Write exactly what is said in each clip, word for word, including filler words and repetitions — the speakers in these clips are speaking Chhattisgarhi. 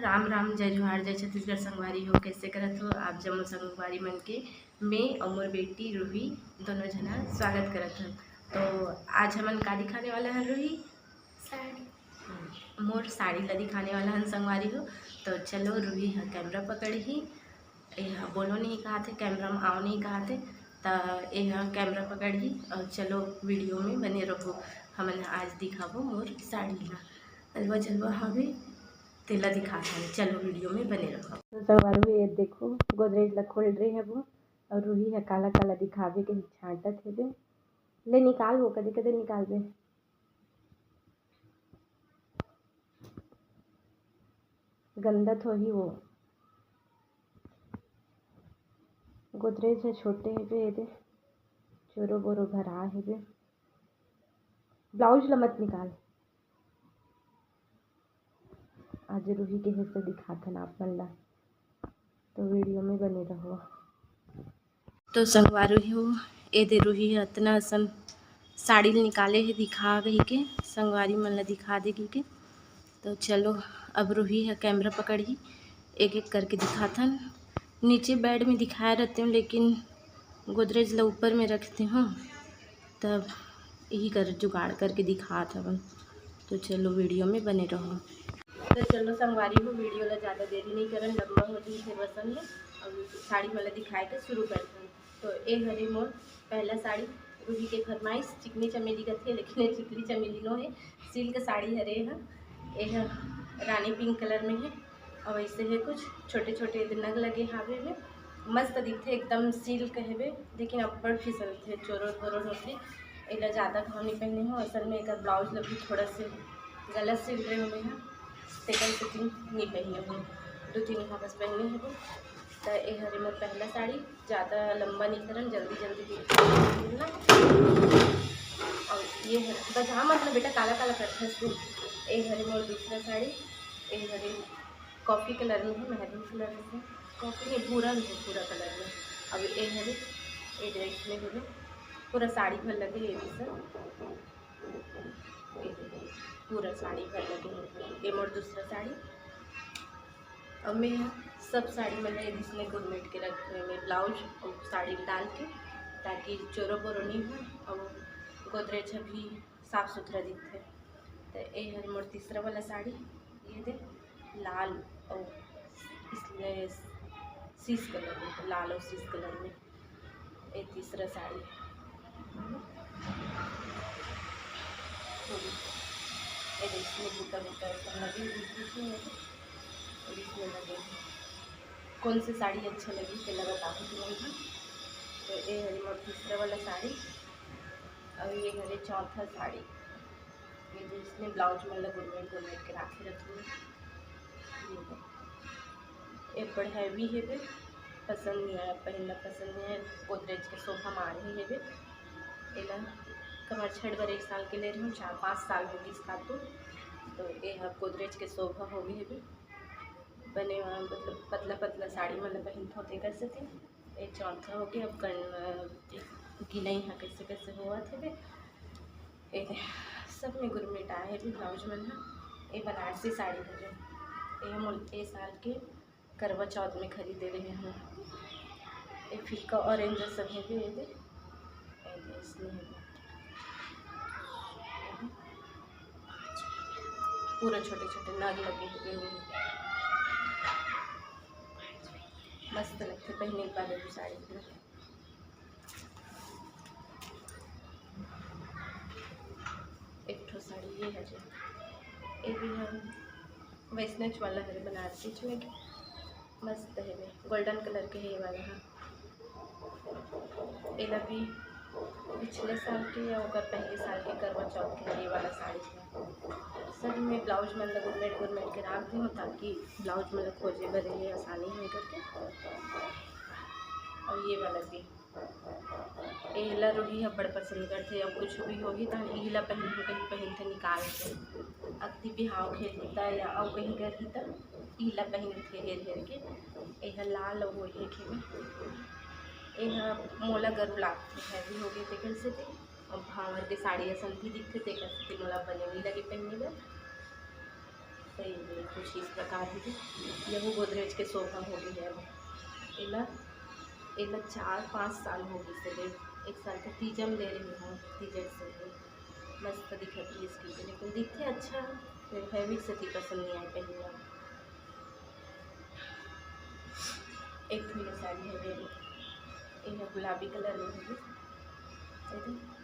राम राम, जय जोहार, जय छत्तीसगढ़ संगवारी हो। कैसे करत हो आप जम्मो संगवारी मन के? मैं और मोर बेटी रूही दोनों झना स्वागत करत हन। तो आज हमन का दिखाने वाला हन रूही? साड़ी। मोर साड़ी ला दिखाने वाला हन संगवारी हो। तो चलो, रूही ह कैमरा पकड़ही। एहा बोलो नहीं कहाथे, कैमरा में आओ नहीं कहाथे, त एहा कैमरा पकड़ही। और चलो, वीडियो में बने रहो। हमन आज दिखाबो मोर साड़ी ला। अलवा जलवा हावे, तेला दिखात हन। चलो, वीडियो में बने रहो। तो संगवारी हो, ये देखो, गोदरेज ला खोल रहे हबो, और रूही ह काला काला दिखावे के छांटत हेबे। ले निकाल वो, कदे कदे निकालबे। गंदा तो ही वो। गोदरेज ह छोटे हेबे, एदे चोरो बोरो भरा हेबे। ब्लाउज ला मत निकाल। आज रूही के हेर से दिखाथन आप मन ला, तो वीडियो में बने रहो। तो संगवारी हो, एदे रूही ह अतना असन साड़ी ल निकाले हे दिखा कही के, संगवारी मन ला दिखा दे कही के। तो चलो, अब रूही ह कैमरा पकड़ही, एक एक करके दिखाथन। नीचे बेड में दिखाए रहते हूँ, लेकिन गोदरेज ला ऊपर में रखते हूँ, तब यही कर जुगाड़ करके दिखात हवन। तो चलो, वीडियो में बने रहो। तो चलो संगवारी हो, वीडियो ला ज़्यादा देरी नहीं करन, लंबा हो जाही फिर वसन में। अब साड़ी मन ला दिखाए के शुरू करथन। तो ए हरे मोर पहला साड़ी, रूही के फरमाइश, चिकनी चमेली कथे, लेकिन ये चिकनी चमेली नो हे, सिल्क साड़ी हरे ह। ए ह रानी पिंक कलर में हे, और ऐसे है कुछ छोटे छोटे नग लगे हावे में। मस्त दिखथे, एकदम सिल्क हेबे, लेकिन अब्बड़ फिसलथे, चोरोर बोरोर होथे। एला ज़्यादा घाव नहीं पहने हो। असल में एकर ब्लाउज ल भी थोड़ा से गलत सिल रहे होंगे हैं, तेकर सेटिंग नहीं पहने हो, दो तीन घाव बस पहने हो। तो ए हरे मोर पहला साड़ी, ज़्यादा लंबा नहीं करन, जल्दी जल्दी दिखा ना। और ये है, बजा मतलब बेटा, काला काला करथे। ए हरे मोर दूसरा साड़ी, ए हरे कॉफ़ी कलर में है, मैरून कलर में है, कॉफ़ी नहीं, भूरा में है, भूरा कलर में। अब ए हरे, ए ड्रेस में हरे, पूरा साड़ी भर लगे ये भी सब, पूरा साड़ी भर लगे। ये मोर दूसरा साड़ी। अब मैं यहाँ सब साड़ी मन में जिसने गुरमेट के रखे हुए, मैं ब्लाउज और साड़ी डाल के, ताकि चोरो बोरो नहीं हो और गोदरेज भी साफ सुथरा दिखथे। तो ए हर मोर तीसरा वाला साड़ी, ये दे लाल और इसमें सीस कलर में, लाल और सीस कलर में। ये तीसरा साड़ी, ये दे इसमें बूटा बूटा ऐसा लगे बीच बीच में, और इसमें लगे। कौन सी साड़ी अच्छा लगी, तेला बताओ तुम लोग। तो ये हमारा तीसरा वाला साड़ी, और ये हमारे चौथा साड़ी। ये जो इसमें ब्लाउज मन ला गुरमेट गुरमेट के राखे रखूँ। ये बड़ हैवी हेबे, पसंद नहीं आया, पहनना पसंद नहीं आया। गोदरेज के शोभा मारे हेबे। एला कमर छड़ बर एक साल के ले रही हूँ, चार पाँच साल हो गई इसका तो। तो ये ह गोदरेज के शोभा हो गई हेबे। बने हुआ, मतलब पतला पतला साड़ी मन ला पहनथों तेकर सेती। ये चौथा हो गया। अब कन-, गिनई ह कैसे कैसे होवत हेबे। ये सब में गुरमेट आए हेबे ब्लाउज मन ह। ये बनारसी साड़ी हरे, ये मोर ए साल के करवा चौथ में खरीदे रहे हूँ। ये फीका ऑरेंज सब हेबे, ये दे, ये दे, इसमें हेबे। पूरा छोटे छोटे नग लगे हुए हैं। मस्त लगथे पहने के बाद ये साड़ी में। एक ठो साड़ी ये हरे, ये भी हम वैसनेच वाला हरे बनारसी में, मस्त हेबे, गोल्डन कलर के हे ये वाला ह। एला भी पिछले साल के या ओकर पहले साल के करवा चौथ के ये वाला साड़ी है। सब में ब्लाउज मन ला गुरमेट गुरमेट के राख देहूँ, ताकि ब्लाउज मन ला खोजे बर ये आसानी होय करके। और ये वाला भी, एला रूही ह बड़ पसंद करथे। अब कुछ भी होही त इही ला पहनहूँ कहीं पहिनथे निकाल के। अक्ति बिहाव खेलही त या अउ कहीं करही त इही ला पहिनथे हेर हेर के। एहा लाल अउ वो एक हेबे। एहा मोला गरू लागथे, हैवी हो गे तेकर सेती। अब भांवर के साड़ी असन भी दिखथे तेकर सेती मोला बने नइ लगे पहिने बर। सही में कुछ इस प्रकार होगे। यहू गोदरेज के सोफा होगे हे। अब एला, एला चार पाँच साल होगे हे, एक साल के तीजा म ले रहे हूँ, तीजा से भी मस्त दिखत रहिस, लेकिन दिखथे अच्छा, फेर फैब्रिक से पसंद नहीं आए पहले। एक ठो ये साड़ी हे, ये गुलाबी कलर में हे,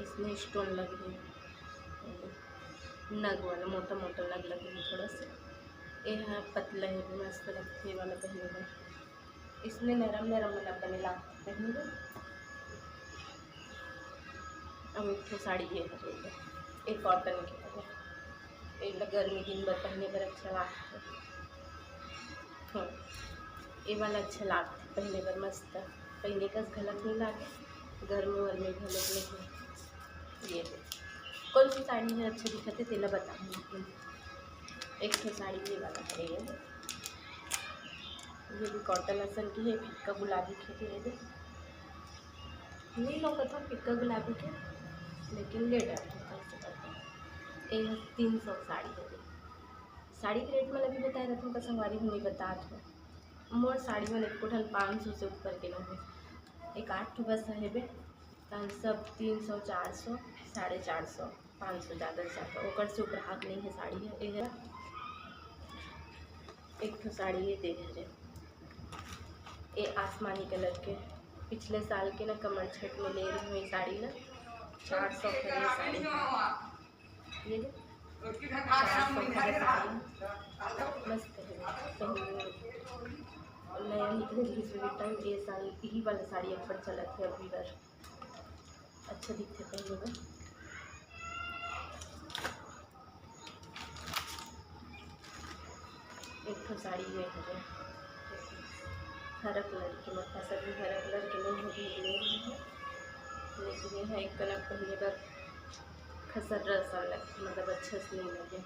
इसमें स्टोन लगे हे, नग वाला मोटा मोटा नग लगे हे थोड़ा सा। ये हा पतला हे, मस्त लगथे वाला पहने में, इसमें नरम नरम वाला बने लागथे पहने में। अब एक ठो साड़ी ये हे, एक कॉटन के हरे, एक गर्मी दिन बर पहने बर अच्छा लागथे। हाँ, ये वाला अच्छा लागथे पहने बर, मस्त पहने कस घलक नहीं लागे, गर्मी वर्मी घलक नहीं। ये दे, कौन सी साड़ी में अच्छा दिखथे तेला बताऊँ। एक ठो साड़ी ये वाला है, ये ये भी कॉटन असन की है, फिक्का गुलाबी के है, ये दे नहीं लोग कथा फिक्का गुलाबी के, लेकिन ले डालते हैं कम से कम। ये तीन सौ साड़ी है। साड़ी के रेट में अभी बताए रहता हूँ, संगवारी हूँ नहीं बता दो। मोर साड़ी मन एको ठन पाँच सौ से ऊपर के नहीं है, एक आठ ठो बस है बे, तहन सब तीन सौ, चार सौ, साढ़े चार सौ, पाँच सौ, ज़्यादा से ज़्यादा, ओकर से ऊपर हाथ नहीं है साड़ी है। ये है एक ठो साड़ी ये दे हरे, ये आसमानी कलर के, पिछले साल के ना कमर छठ में ले रही हूँ ये साड़ी ना, चार सौ के ये साड़ी, ये दे, चार सौ के ये साड़ी मस्त है, पहन नया निकले बीस टाइम, ये साल यही वाला साड़ी अब्बड़ चलत है अभी बर, अच्छा दिखथे पहने में। एक ठो साड़ी ये हरे हरा कलर के, मोर पास अभी हरा कलर के नहीं होगी, ले रही है, लेकिन ये है एक कलर पहने बर खसर असन लगथे, मतलब अच्छा से नहीं लगे।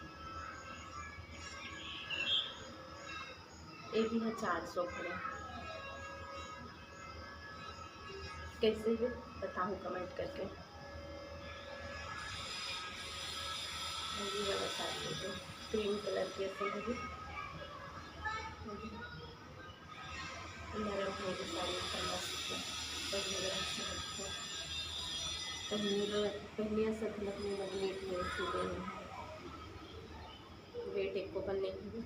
ये भी है चार सौ के, कैसे है बताओ कमेंट करके। ये वाला साड़ी है, क्रीम कलर की ऐसे होगी, नरम होगी साड़ी का, मस्त है, बढ़िया, अच्छा लगता है। पहनिया, पहनिया से मतलब मैं magnet में छू गई हूँ। वेट एको कन नहीं है,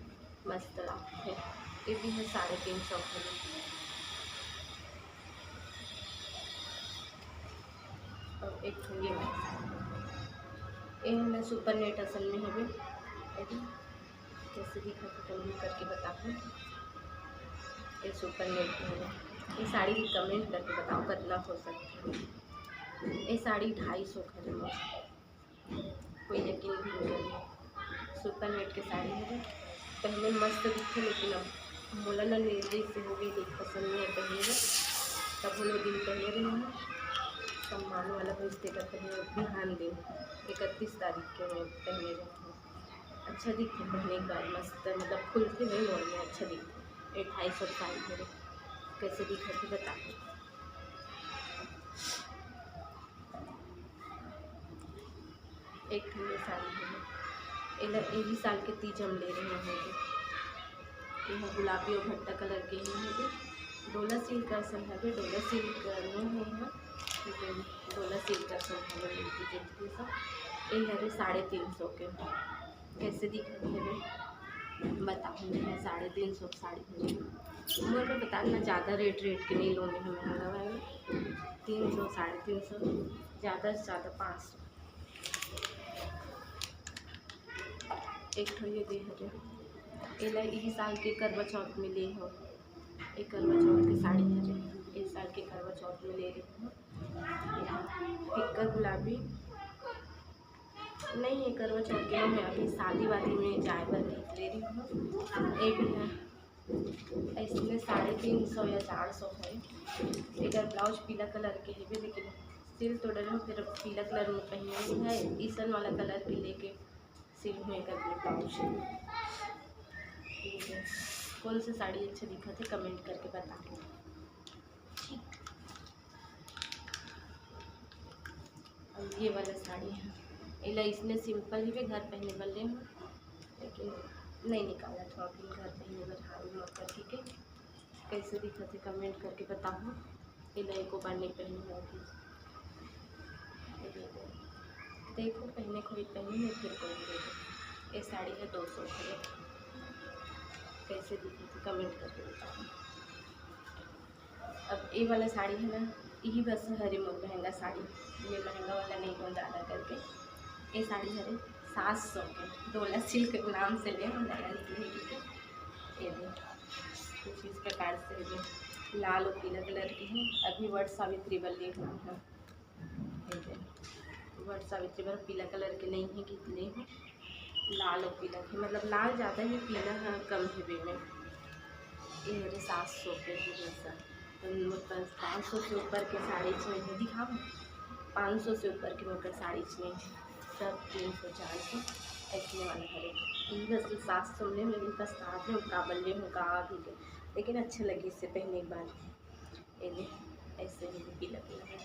मस्त लागथे। ये भी है साढ़े तीन सौ के। और एक ठो ये वाला, ये हमने सुपर नेट असन में हवे, ये भी कैसे दिखत है कमेंट करके बताओ। ये सुपर नेट में हवे, ये साड़ी भी कमेंट करके बताओ कितना हो सकता है। ये साड़ी ढाई सौ खरीद, कोई यकीन भी नहीं करिए। सुपर नेट के साड़ी हरे, पहले मस्त दिखथे, लेकिन अब मोला ना ले जैसे हो गई, देख पसंद नहीं है पहले में। तब वो दिन पहले रही हूँ, सम्मान वाला भेजते का पहले बिहान दिन इकतीस तारीख के मैं पहले रही हूँ। अच्छा दिखथे पहने एक बार, मस्त मतलब खुलथे नहीं मोड़ में, अच्छा दिखथे। ये ढाई सौ साड़ी हरे, कैसे दिखथे बताओ। एक ठो ये साड़ी है, एला एही साल के तीजा म ले रहे हैं। ये गुलाबी और भट्टा कलर के ही है, डोला सिल्क असन हवे, डोला सिल्क नहीं है, लेकिन डोला सिल्क असन हवे, मिलती जुलती सब। ये हरे साढ़े तीन सौ के, कैसे दिखत हवे बताहूँ मैं, साढ़े तीन सौ के साड़ी हवे। मोर में बता ना, ज़्यादा रेट रेट के नहीं लोने हमें, हंगा भाई तीन सौ, साढ़े तीन सौ, ज़्यादा से ज़्यादा पाँच सौ। एक ठो ये दे हरे, एला इही साल के करवा चौथ में ले हो, ये करवा चौथ के साड़ी हरे, इस साल के करवा चौथ में ले रही हूँ। फिक्का गुलाबी नहीं है करवा चौथ के, मैं अभी शादी वादी में जाए बर ले रही हूँ। ये भी है, इसमें साढ़े तीन सौ या चार सौ है। एकर ब्लाउज पीला कलर के हेबे, लेकिन सिल तो डरे फिर पीला कलर में पहने है, इसन वाला कलर के लेके सिल हुए करके ब्लाउज। ठीक है, कौन सी साड़ी अच्छा दिखत है कमेंट करके बताओ। ठीक, अब ये वाला साड़ी है, एला इसने सिंपल ही भी घर पहने बर ले हूँ, लेकिन नहीं निकालत हव, अभी घर पहने बर हाल मत कर, ठीक है। कैसे दिखत हे, comment करके बताहू। एला एको बार नहीं पहने हव अभी। देखो, पहने को भी पहने में फिर कोई दे दो। ये साड़ी है दो सौ के। कैसे दिखत हे, comment करके बताहू। अब ये वाला साड़ी है ना, यही बस हरे मोर महंगा साड़ी, मैं महंगा वाला नहीं लूँ ज़्यादा करके। ये साड़ी हरे सात सौ के, डोला सिल्क नाम से ले, हम नया निकले, ठीक है। ये दे, कुछ इस प्रकार से दे, लाल और पीला कलर के हैं। अभी वट सावित्री बल्ली नाम है, ये दे, वट सावित्री बर पीला कलर के नहीं है, कितने हैं, लाल और पीला के, मतलब लाल ज़्यादा है, पीला ह कम है बे में। ये हरे सात सौ के है बस। तो मोर पास पाँच सौ से ऊपर के साड़ीच नहीं है, दिखाओ, पाँच सौ से ऊपर के मोर पास साड़ीच नहीं है, सब तीन सौ, चार सौ ऐसने वाला हरे। यही बस सात सौ में मेरे पास था, काबर ले हूँ, का भी ले, लेकिन अच्छे लगे इससे पहने के बाद। ये दे, ऐसे ही पीला पीला है,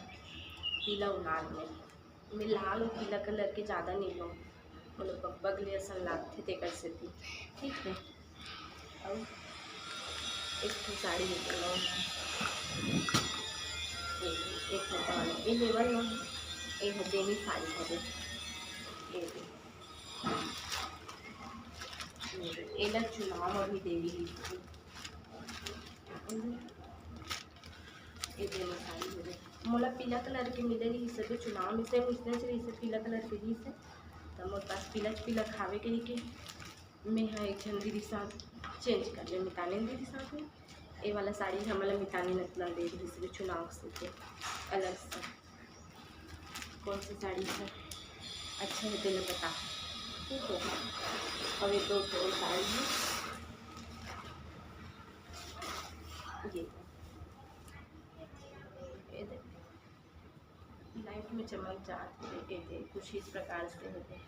पीला और लाल में। मैं लाल और पीला कलर के ज़्यादा नहीं लूँ, मतलब बग-, बगले असन लागथे तेकर सेती, ठीक है। और एक ठो साड़ी लेके लूँ, ये एक ठो वाला, ये लेवल लूँ, ये है देवी साड़ी है, ये दे। एला चुनाव अभी देवी ली थी। ये दोनों साड़ी हो गए। मोला पीला कलर के मिले रही, सब चुनाव में से उसने से इसे पीला कलर के रही से, तो मोर पास पीला पीला खावे के ही के मैं हा एक झन दीदी साथ चेंज कर ले, मितानिन दीदी साथ में। ये वाला साड़ी हमला मितानिन इतना दे रही से चुनाव से के अलग से। कौन सी साड़ी है अच्छा है, तेला बता, ठीक है। अब ये दो ठो साड़ी है, ये, ये देख, लाइट में चमक जात है, ये देख, कुछ इस प्रकार से होते हैं।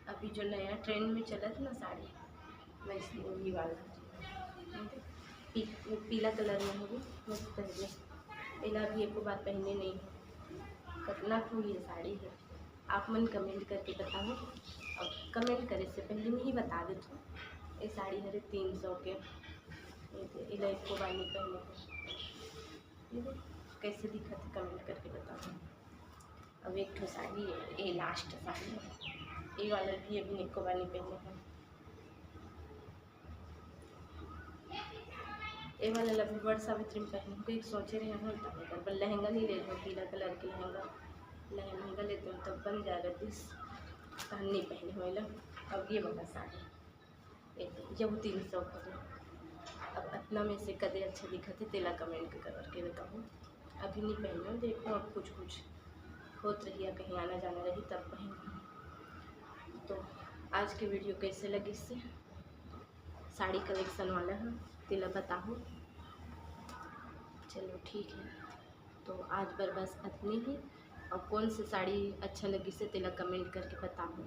अभी जो नया ट्रेंड में चलत ना साड़ी, वैसे वही वाला। पी-, पीला कलर में हवे, मस्त हवे। एला अभी एको बार पहने नहीं है। कतना ठो ये साड़ी है, आप मन comment करके बताओ। और comment करे से पहले मैं ही बता देती हूँ, ये साड़ी हरे तीन सौ के। ये दे, एला एको बार नहीं पहने हो। ये दे, कैसे दिखत है, comment करके बताओ। अब एक ठो साड़ी है, ये लास्ट साड़ी है, ये वाला भी अभी एको बार नहीं पहने हैं। ये वाला ला भी वट सावित्री में पहने को एक सोचे रहे हूँ, तब एकर बर लहंगा नहीं ले लूँ, पीला कलर के लहंगा, लहंगा लेते हूँ तब बन जाएगा डिस, तहन नहीं पहने हो एला। अब ये वाला साड़ी, ये दे, यहू तीन सौ का है। अब अतना में से कदे अच्छा दिखत है, तेला comment करके बताओ। अभी नहीं पहने हो, देखो अब कुछ कुछ होत रही है, कहीं आना जाना रही तब पहन। तो आज के video कैसे लगिस हे, साड़ी collection वाला है, तेला बताओ। चलो ठीक है, तो आज बर बस अतनी ही। और कौन सी साड़ी अच्छा लगिस हे, तेला comment करके बताओ।